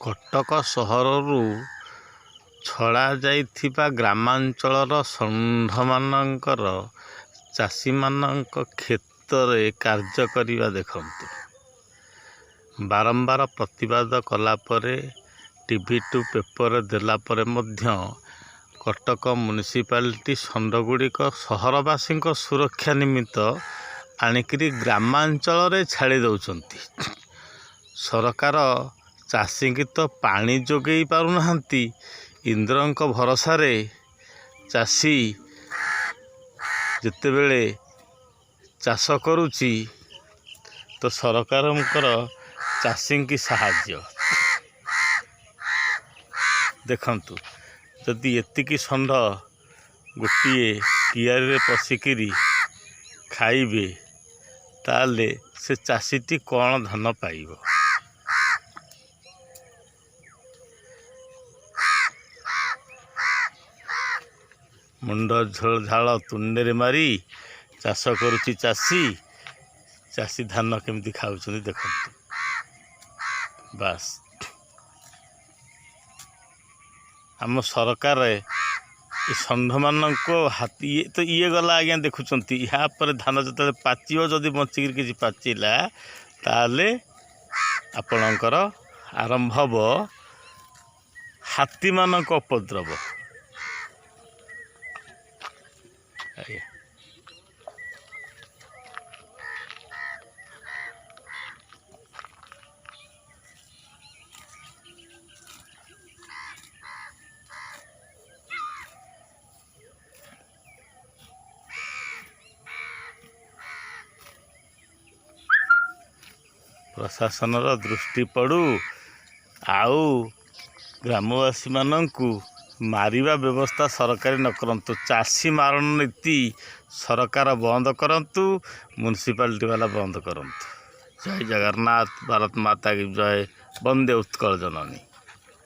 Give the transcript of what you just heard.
କଟକ ସହରରୁ ଛଡ଼ା ଯାଇଥିବା ଗ୍ରାମାଞ୍ଚଳର ଷଣ୍ଢମାନଙ୍କର ଚାଷୀମାନଙ୍କ କ୍ଷେତରେ କାର୍ଯ୍ୟ କରିବା ଦେଖନ୍ତୁ। ବାରମ୍ବାର ପ୍ରତିବାଦ କଲା ପରେ, ଟିଭି ଟୁ ପେପରରେ ଦେଲା ପରେ ମଧ୍ୟ କଟକ ମ୍ୟୁନିସିପାଲିଟି ଷଣ୍ଢଗୁଡ଼ିକ ସହରବାସୀଙ୍କ ସୁରକ୍ଷା ନିମିତ୍ତ ଆଣିକିରି ଗ୍ରାମାଞ୍ଚଳରେ ଛାଡ଼ି ଦେଉଛନ୍ତି। ସରକାର ଚାଷୀଙ୍କି ତ ପାଣି ଯୋଗେଇ ପାରୁନାହାନ୍ତି, ଇନ୍ଦ୍ରଙ୍କ ଭରସାରେ ଚାଷୀ ଯେତେବେଳେ ଚାଷ କରୁଛି ତ ସରକାରଙ୍କର ଚାଷୀଙ୍କି ସାହାଯ୍ୟ ଦେଖନ୍ତୁ। ଯଦି ଏତିକି ଷଣ୍ଢ ଗୋଟିଏ କିଆରୀରେ ପଶିକିରି ଖାଇବେ, ତାହେଲେ ସେ ଚାଷୀଟି କ'ଣ ଧାନ ପାଇବ? ମୁଣ୍ଡ ଝାଳ ତୁଣ୍ଡରେ ମାରି ଚାଷ କରୁଛି ଚାଷୀ। ଚାଷୀ ଧାନ କେମିତି ଖାଉଛନ୍ତି ଦେଖନ୍ତୁ। ବାସ୍, ଆମ ସରକାର ଏ ଷଣ୍ଢମାନଙ୍କ ହାତୀ ଇଏ ତ ଇଏ ଗଲା ଆଜ୍ଞା, ଦେଖୁଛନ୍ତି। ଏହା ପରେ ଧାନ ଯେତେବେଳେ ପାଚିବ, ଯଦି ବଞ୍ଚିକିରି କିଛି ପାଚିଲା, ତାହେଲେ ଆପଣଙ୍କର ଆରମ୍ଭ ହେବ ହାତୀମାନଙ୍କ ଉପଦ୍ରବ ଆଜ୍ଞା। ପ୍ରଶାସନର ଦୃଷ୍ଟି ପଡ଼ୁ ଆଉ ଗ୍ରାମବାସୀମାନଙ୍କୁ ମାରିବା ବ୍ୟବସ୍ଥା ସରକାରୀ ନ କରନ୍ତୁ। ଚାଷୀ ମାରଣ ନୀତି ସରକାର ବନ୍ଦ କରନ୍ତୁ, ମ୍ୟୁନିସିପାଲିଟି ବାଲା ବନ୍ଦ କରନ୍ତୁ। ଜୟ ଜଗନ୍ନାଥ, ଭାରତ ମାତା କି ଜୟ, ବନ୍ଦେ ଉତ୍କଳ ଜନନୀ।